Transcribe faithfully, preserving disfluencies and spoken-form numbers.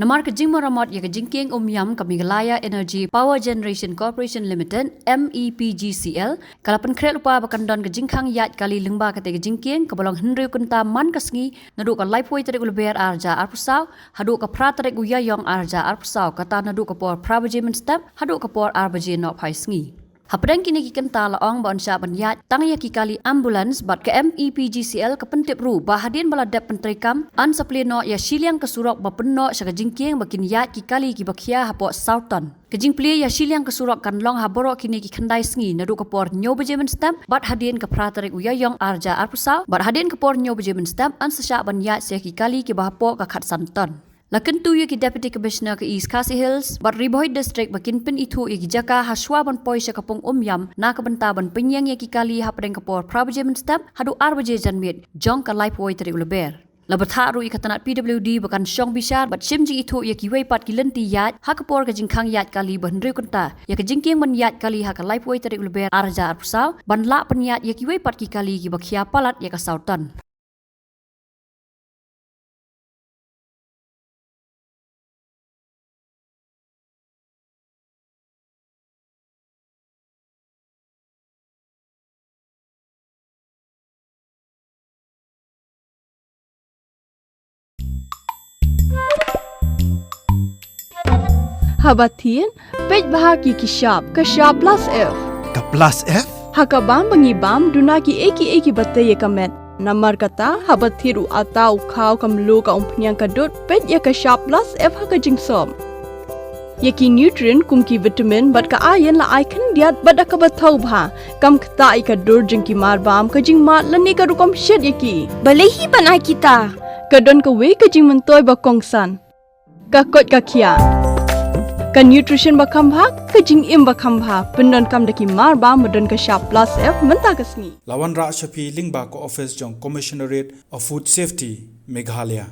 Namar ka jingmaramot ïa ka jingkieng umïam ka Meghalaya Energy Power Generation Corporation Limited, M E P G C L, ka la pynkhreh lypa ba kan don ka jingkhang ïaid kali lyngba kata ka jingkieng kaba long hynriew kynta man ka sngi, naduh ka laiphew tarik u Lber ar hajar arphew saw haduh ka phra tarik u Ïaïong ar hajar arphew saw, kata naduh ka por phra baje mynstep haduh ka por ar baje nohphai sngi. Hapdeng kine ki kynta la ong ba yn shah ban ïaid tang ïa ki kali ambulance, bad ka M E P G C L ka pyntip ruh ba hadien ba la dep pyntreikam, yn sa plie noh ïa shiliang ka surok ba pynnoh sha ka jingkieng ba kin ïaid ki kali kiba khia hapoh saw ton. Ka jingplie ïa shiliang ka surok kan long ha baroh kine ki khyndai sngi, naduh ka por hynñiew baje mynstep bad hadien ka phra tarik u Ïaïong ar hajar arphew saw, bad hadien ka por hynñiew baje mynstep yn sa shah ban ïaid sa ïa ki kali kiba hapoh ka khatsan ton. La kyntu ïa ki Deputy Commissioner ka East Khasi Hills bad Ri Bhoi District ba kin pynithuh ïa ki jaka ha shuwa ban poi sha ka pung umïam, na ka bynta ban pynïeng ïa ki kali hapdeng ka por phra baje mynstep haduh ar baje janmiet jong ka laiphew tarik u Lber. La bthah ruh ïa ka tnat P W D ba kan shong bishar bad shim jingithuh ïa kiwei pat ki lynti ïaid ha ka por ka jingkhang ïaid kali ba hynriew kynta ïa ka jingkieng ban ïaid kali ha ka laiphew tarik u Lber ar hajar arphew saw, ban lah pynïaid ïa kiwei pat ki kali kiba khia palat ïa ka saw ton. Haba thied, peit bha ïa ki shap, ka shap plus F. Ka plus F? Ha ka bam ba ngi bam, duna kiei kiei kiba tei ïa ka met. Namar kata, haba thied u atta, u khaw, ka mluh, ka umphniang, ka dud, peit ïa ka shap plus F ha ka jingsop. Ïa ki nutrient kum ki vitamin bad ka iron la ai khyndiat bad da kaba thaw bha. Kam ktah ïa ka dur jong ki marbam, ka jingmad lane ka rukom shet ïa ki. Balei hi ban ai kita? Ka don kawei ka jingmyntoi ba kongsan. Ka koit ka khiah. Ka nutrition ba kham bha, ka jingim ba kham bha. Pyndonkam da ki marbam ba don ka shap plus F mynta ka sngi. La wanrah sha phi lyngba ka office jong Commissionerate of Food Safety, Meghalaya.